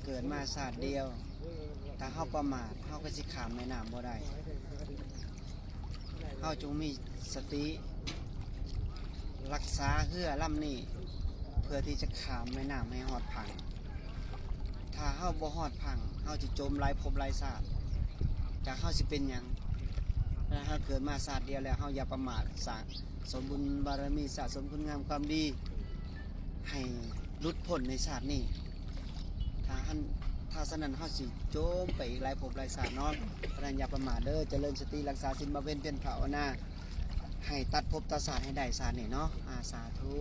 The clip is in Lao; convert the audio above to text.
ເກີດມາຊາດດຽວ ຖ້າເຮົາປະໝາດ ເຮົາກໍຊິຂ້າມແມ່ນ້ຳບໍ່ໄດ້. ເຮົາຈົ່ງມີສະຕິ ຮັກສາເຮືອລຳນີ້ ເພື່ອທີ່ຈະຂ້າມແມ່ນ້ຳໃຫ້ຮອດຝັ່ງ. ຖ້າເຮົາບໍ່ຮອດຝັ່ງ ເຮົາຊິຈົມຫຼາຍພົບຫຼາຍຊາດ. ຈາກເຮົາຊິເປັນຫຍັງ? ເຮົາເກີດມາຊາດດຽວແລ້ວ ເຮົາຢ່າປະໝາດ ສ້າງສົມບຸນບາລະມີ ສະສົມຄຸນງາມຄວາມດີ ໃຫ້ຫຼຸດພົ້ນໃນຊາດນີ້. ຖ້າຫັ້ນ ຖ້າສະນັ້ນເຮົາຊິຈົມໄປອີກຫຼາຍພົບຫຼາຍຊາດເນາະ. ສະນັ້ນຢ່າປະໝາດເດີ ຈະເລີນສະຕິ ຮັກສາສິນ ບຳເພັນພຽນພາວະນາ ໃຫ້ຕັດພົບຕັດຊາດໃຫ້ໄດ້ຊາດນີ້ເນາະ. ອາ ສາທຸ.